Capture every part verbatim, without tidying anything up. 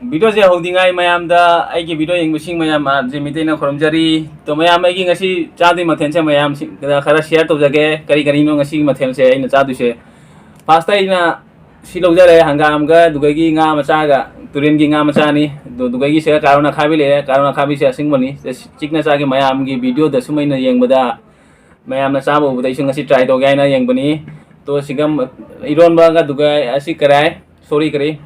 ꯚꯤꯗꯤꯑꯣꯁꯦ ꯍꯧꯗ꯭ꯔꯤꯉꯩ ꯃꯌꯥꯝꯗ, ꯑꯩꯒꯤ ꯚꯤꯗꯤꯑꯣ ꯌꯦꯡꯕꯁꯤꯡ ꯃꯌꯥꯝ, ꯑ, ꯖꯤꯃꯤꯇꯩꯅ ꯈꯨꯔꯨꯝꯖꯔꯤ꯫ ꯑꯗꯣ ꯃꯌꯥꯝ, ꯑꯩꯒꯤ ꯉꯁꯤ ꯆꯥꯗꯣꯏ ꯃꯊꯦꯜꯁꯦ ꯃꯌꯥꯝꯁꯤꯡꯗ ꯈꯔ ꯁꯤꯌꯔ ꯇꯧꯖꯒꯦ, ꯀꯔꯤ ꯀꯔꯤꯅꯣ ꯉꯁꯤꯒꯤ ꯃꯊꯦꯜꯁꯦ ꯑꯩꯅ ꯆꯥꯗꯣꯏꯁꯦ꯫ ꯐꯥꯔꯁꯇ ꯑꯩꯅ ꯁꯤ ꯂꯧꯖꯔꯦ, ꯍꯪꯒꯥꯝꯒ ꯑꯗꯨꯗꯒꯤ ꯉꯥ ꯃꯆꯥꯒ, ꯇꯨꯔꯦꯟꯒꯤ ꯉꯥ ꯃꯆꯥꯅꯤ꯫ ꯑꯗꯨ, ꯑꯗꯨꯗꯒꯤ ꯁꯤꯗ ꯀꯥꯔꯣꯟ ꯑꯈꯥꯕꯤ ꯂꯩꯔꯦ, ꯀꯥꯔꯣꯟ ꯑꯈꯥꯕꯤꯁꯦ ꯑꯁꯤꯟꯕꯅꯤ꯫ ꯁꯤꯗ ꯆꯤꯛꯅ ꯆꯥꯒꯦ ꯃꯌꯥꯝꯒꯤ ꯚꯤꯗꯤꯑꯣꯗ ꯁꯨꯝ ꯑꯩꯅ ꯌꯦꯡꯕꯗ, ꯃꯌꯥꯝꯅ ꯆꯥꯕ ꯎꯕꯗ ꯑꯩꯁꯨ ꯉꯁꯤ ꯇ꯭ꯔꯥꯏ ꯇꯧꯒꯦ ꯍꯥꯏꯅ ꯌꯦꯡꯕꯅꯤ꯫ ꯇꯣ, ꯁꯤꯒ ꯏꯔꯣꯟꯕꯒ ꯑꯗꯨꯒ ꯑꯁꯤ ꯀꯔꯥꯏ, ꯁꯣꯔꯤ, ꯀꯔꯤ,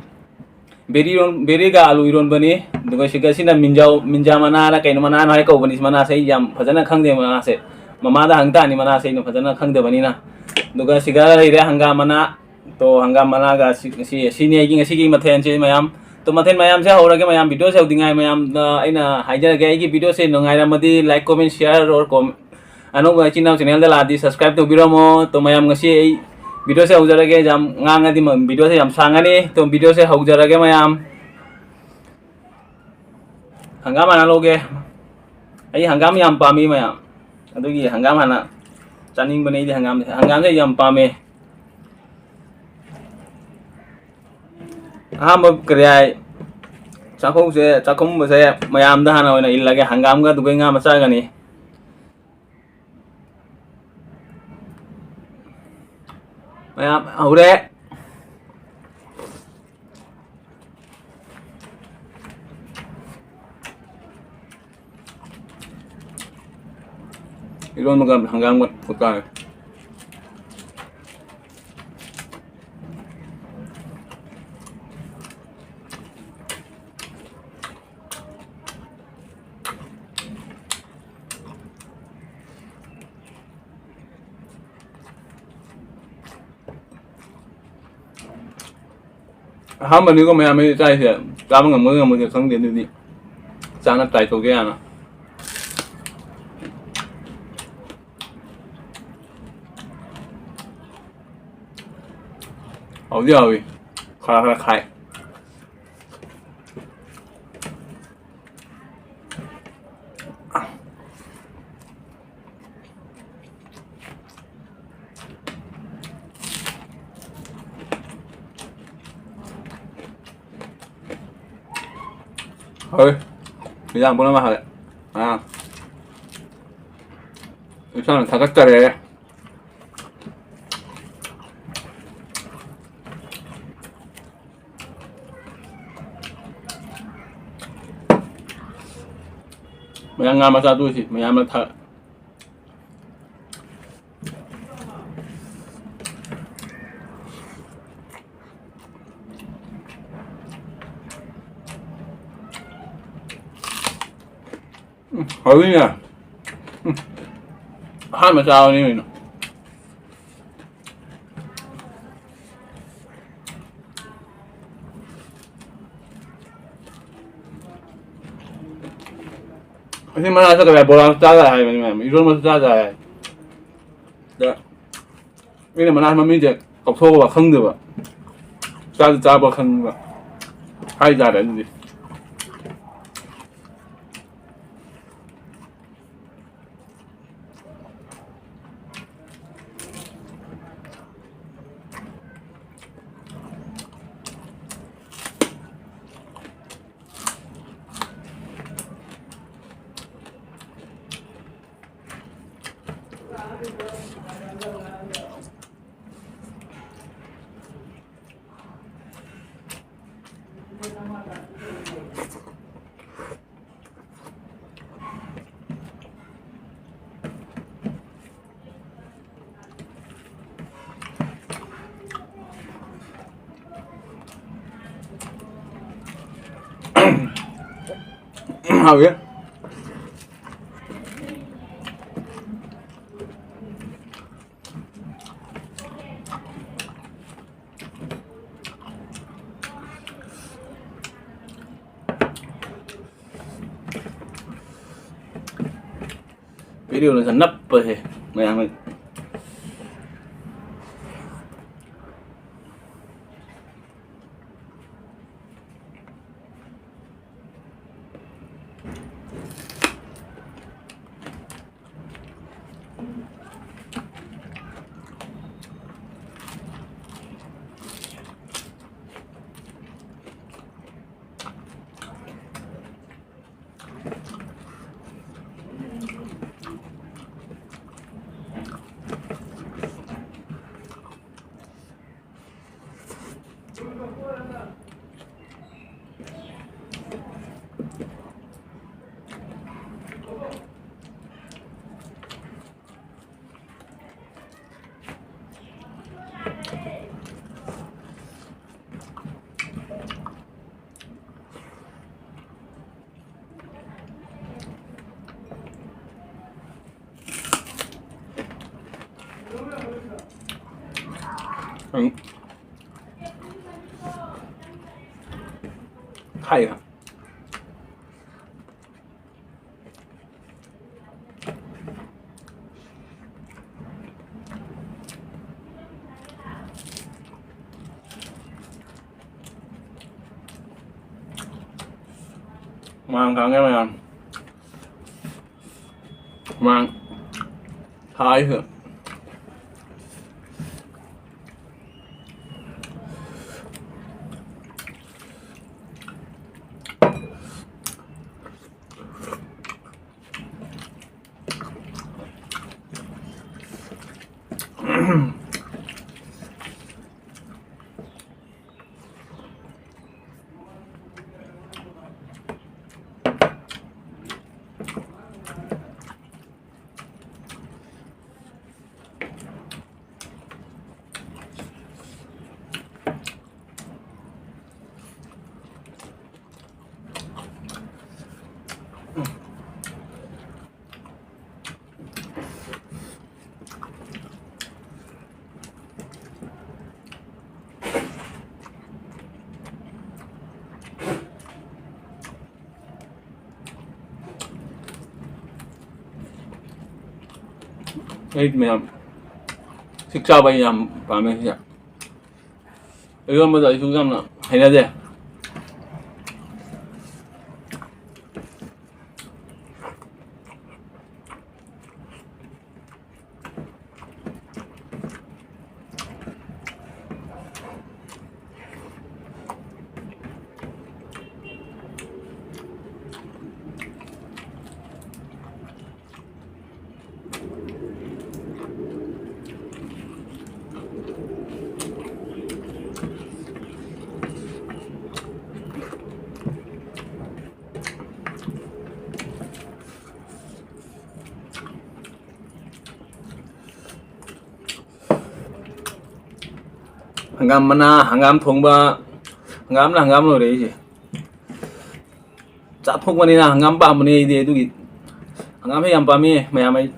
ꯕꯦꯔꯤ ꯏꯔꯣꯟ-, ꯕꯦꯔꯤꯒ ꯑꯂꯨ ꯏꯔꯣꯟꯕꯅꯤ꯫ ꯑꯗꯨꯒ ꯁꯤꯒ ꯁꯤꯅ ꯃꯤꯟꯖꯥꯎ, ꯃꯤꯟꯖꯥ ꯃꯅꯥꯅ ꯀꯩꯅꯣ ꯃꯅꯥꯅꯣ ꯍꯥꯏ ꯀꯧꯕꯅꯤ꯫ ꯃꯅꯥꯁꯦ ꯑꯩ ꯌꯥꯝ ꯐꯖꯅ ꯈꯪꯗꯦ꯫ ꯃꯅꯥꯁꯦ ꯃꯃꯥꯗ ꯍꯪ ꯇꯥꯅꯤ, ꯃꯅꯥꯁꯦ ꯑꯩꯅ ꯐꯖꯅ ꯈꯪꯗꯕꯅꯤꯅ꯫ ꯑꯗꯨꯒ ꯁꯤꯒ ꯂꯩꯔꯦ ꯍꯪꯒꯥꯝ ꯃꯅꯥ꯫ ꯇꯣ, ꯍꯪꯒꯥꯝ ꯃꯅꯥꯒ ꯁꯤ-, ꯁꯤ-, ꯁꯤꯅꯤ ꯑꯩꯒꯤ ꯉꯁꯤꯒꯤ ꯃꯊꯦꯜꯁꯦ ꯃꯌꯥꯝ꯫ ꯇꯣ, ꯃꯊꯦꯜ ꯃꯌꯥꯝꯁꯦ ꯍꯧꯔꯒꯦ ꯃꯌꯥꯝ꯫ ꯚꯤꯗꯤꯑꯣꯁꯦ ꯍꯧꯗ꯭ꯔꯤꯉꯩ ꯃꯌꯥꯝꯗ ꯑꯩꯅ ꯍꯥꯏꯖꯔꯒꯦ, ꯑꯩꯒꯤ ꯚꯤꯗꯤꯑꯣꯁꯦ ꯅꯨꯡꯉꯥꯏꯔꯝꯃꯗꯤ like, comment, share or com-, ꯑꯅꯧꯕ ꯏꯆꯤꯟ ꯏꯅꯥꯎ ꯆꯦꯅꯦꯜꯗ ꯂꯥꯛꯑꯗꯤ subscribe ꯇꯧꯕꯤꯔꯝꯃꯣ꯫ ꯇꯣ, ꯃꯌꯥꯝ, ꯉꯁꯤ ꯑꯩ ꯚꯤꯗꯤꯑꯣꯁꯦ ꯍꯧꯖꯔꯒꯦ꯫ ꯌꯥꯝ ꯉꯥꯡꯉꯗꯤ ꯃ-, ꯚꯤꯗꯤꯑꯣꯁꯦ ꯌꯥꯝ ꯁꯥꯡꯉꯅꯤ꯫ ꯇꯣ, ꯚꯤꯗꯤꯑꯣꯁꯦ ꯍꯧꯖꯔꯒꯦ ꯃꯌꯥꯝ꯫ ꯍꯪꯒꯥꯝ ꯍꯥꯟꯅ ꯂꯧꯒꯦ꯫ ꯑꯩ ꯍꯪꯒꯥꯝ ꯌꯥꯝ ꯄꯥꯝꯃꯤ ꯃꯌꯥꯝ, ꯑꯗꯨꯒꯤ ꯍꯪꯒꯥꯝ ꯍꯥꯟꯅ ꯆꯥꯅꯤꯡꯕꯅꯦ꯫ ꯑꯩꯗꯤ ꯍꯪꯒꯥꯝ, ꯍꯪꯒꯥꯝꯁꯦ ꯑꯩ ꯌꯥꯝ ꯄꯥꯝꯃꯦ꯫ ꯑꯍꯥꯟꯕ ꯀꯔꯤ ꯍꯥꯏ, ꯆꯥꯛꯈꯨꯝꯁꯦ, ꯆꯥꯛꯈꯨꯝꯕꯁꯦ ꯃꯌꯥꯝꯗ ꯍꯥꯟꯅ ꯑꯣꯏꯅ ꯏꯜꯂꯒꯦ꯫ ꯍꯪꯒꯥꯝꯒ ꯑꯗꯨꯒ ꯉꯥ ꯃꯆꯥꯒꯅꯤ꯫ ꯃꯌꯥꯝ ꯍꯧꯔꯦ꯫ ꯏꯔꯣꯟꯕꯒ ꯍꯪꯒꯥꯝꯒ ꯐꯨꯠ ꯇꯥꯔꯦ꯫ ꯑꯍꯥꯟꯕꯅꯤꯀꯣ ꯃꯌꯥꯝ ꯑꯩ ꯆꯥꯏꯁꯦ, ꯆꯥꯕ ꯉꯝꯒꯗ꯭ꯔꯥ ꯉꯝꯃꯣꯏꯗ꯭ꯔꯥ ꯈꯪꯗꯦ, ꯑꯗꯨꯗꯤ ꯆꯥꯅ ꯇ꯭ꯔꯥꯏ ꯇꯧꯒꯦ ꯍꯥꯟꯅ꯫ ꯍꯥꯎꯗꯤ ꯍꯥꯎꯏ, ꯈꯔ ꯈꯔ ꯈꯥꯏ꯫ ꯍꯣꯏ, ꯏꯟꯖꯥꯡ ꯄꯨꯝꯅꯃꯛ ꯍꯥꯎꯋꯦ꯫ ꯑꯥ, ꯏꯁꯥꯅ ꯊꯥꯒꯠꯆꯔꯦ꯫ ꯃꯌꯥꯝ ꯉꯥ ꯃꯆꯥ ꯇꯣꯛꯏꯁꯤ ꯃꯌꯥꯝꯅ ꯊꯥ-, ꯎꯝ, ꯍꯥꯎꯋꯤꯅꯦ꯫ ꯎꯝ, ꯑꯍꯥꯟꯕ ꯆꯥꯕꯅꯤ ꯀꯩꯅꯣ꯫ ꯑꯁꯤ ꯃꯅꯥ ꯆꯠꯇꯕ ꯌꯥꯏ, ꯕꯣꯔꯥꯁꯨ ꯆꯥ ꯌꯥꯏ ꯍꯥꯏꯕꯅꯤ ꯃꯌꯥꯝ, ꯏꯔꯣꯟꯕꯁꯨ ꯆꯥ ꯌꯥꯏ ꯍꯥꯏ꯫ ꯑꯗ ꯑꯩꯅ ꯃꯅꯥ ꯃꯃꯤꯡꯁꯦ ꯀꯥꯎꯊꯣꯛꯑꯕ ꯈꯪꯗꯕ, ꯆꯥꯗꯤ ꯆꯥꯕ ꯈꯪꯕ ꯍꯥꯏꯇꯥꯔꯦ꯫ ꯑꯗꯨꯗꯤ ꯍꯥꯎꯋꯦ꯫ ꯚꯤꯗꯤꯑꯣꯅ ꯅꯞꯄꯁꯦ ꯃꯌꯥꯝ꯫ ꯎꯝ꯫ ꯍꯥꯏꯌꯨ꯫ ꯃꯥꯡ ꯈꯥꯡꯉꯦ ꯃꯌꯥꯝ꯫ ꯃꯥꯡ ꯍꯥꯏꯁꯨ꯫ ꯑꯩ ꯃꯌꯥꯝ ꯁꯤꯛ ꯆꯥꯕ ꯑꯩ ꯌꯥꯝ ꯄꯥꯝꯃꯦ ꯁꯤꯁꯦ꯫ ꯏꯔꯣꯟꯕꯗꯣ ꯑꯩꯁꯨ ꯌꯥꯝꯅ ꯍꯩꯅꯗꯦ꯫ ꯍꯪꯒꯥꯝ ꯃꯅꯥ, ꯍꯪꯒꯥꯝ ꯊꯣꯡꯕ, ꯍꯪꯒꯥꯝꯅ ꯍꯪꯒꯥꯝ ꯂꯣꯏꯔꯦ ꯑꯩꯁꯦ꯫ ꯆꯥꯊꯣꯛꯄꯅꯤꯅ ꯍꯪꯒꯥꯝ ꯄꯥꯝꯕꯅꯦ ꯑꯩꯗꯤ, ꯑꯗꯨꯒꯤ ꯍꯪꯒꯥꯝ ꯍꯦꯛ ꯌꯥꯝ ꯄꯥꯝꯃꯤ ꯃꯌꯥꯝ ꯑꯩ꯫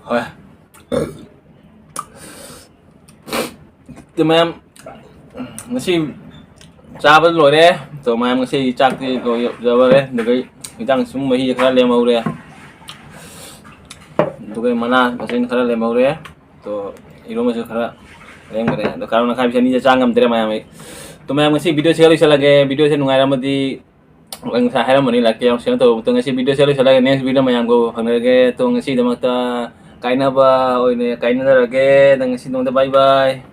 ꯍꯣꯏ꯫ ꯑꯗꯨ ꯃꯌꯥꯝ, ꯉꯁꯤ ꯆꯥꯕ ꯂꯣꯏꯔꯦ꯫ ꯑꯗꯣ ꯃꯌꯥꯝ, ꯉꯁꯤ ꯆꯥꯛꯇꯤ ꯂꯣꯏꯖꯕꯔꯦ꯫ ꯑꯗꯨꯒ ꯏꯟꯖꯥꯡ ꯁꯨꯝ ꯃꯍꯤ ꯈꯔ ꯂꯦꯝꯍꯧꯔꯦ꯫ ꯑꯗꯨꯒ ꯃꯅꯥ ꯃꯁꯤꯡ ꯈꯔ ꯂꯦꯝꯍꯧꯔꯦ꯫ ꯑꯗꯣ ꯏꯔꯣꯝꯕꯁꯨ ꯈꯔ ꯂꯦꯝꯈ꯭ꯔꯦ꯫ ꯑꯗꯣ ꯀꯥꯔꯣꯟ ꯑꯈꯥꯕꯤꯁꯦ ꯑꯅꯤꯁꯦ ꯆꯥ ꯉꯝꯗ꯭ꯔꯦ ꯃꯌꯥꯝ ꯑꯩ꯫ ꯑꯗꯣ ꯃꯌꯥꯝ, ꯉꯁꯤ video ꯁꯤꯒ ꯂꯣꯏꯁꯤꯜꯂꯒꯦ꯫ Video ꯁꯦ ꯅꯨꯡꯉꯥꯏꯔꯝꯃꯗꯤ ꯉꯁꯥꯏ ꯍꯥꯏꯔꯝꯕꯅꯤ, like, share, share ꯇꯧꯔꯕ ꯃꯇꯨꯡ ꯉꯁꯤ video ꯁꯦ ꯂꯣꯏꯁꯤꯜꯂꯒꯦ꯫ Next video ꯃꯌꯥꯝꯒ ꯐꯪꯅꯔꯒꯦ꯫ ꯑꯗꯣ ꯉꯁꯤꯒꯤꯗꯃꯛꯇ ꯀꯥꯏꯅꯕ ꯑꯣꯏꯅ ꯀꯥꯏꯅꯔꯒꯦ꯫ ꯑꯗꯣ ꯉꯁꯤꯒꯤꯗꯃꯛꯇ bye bye꯫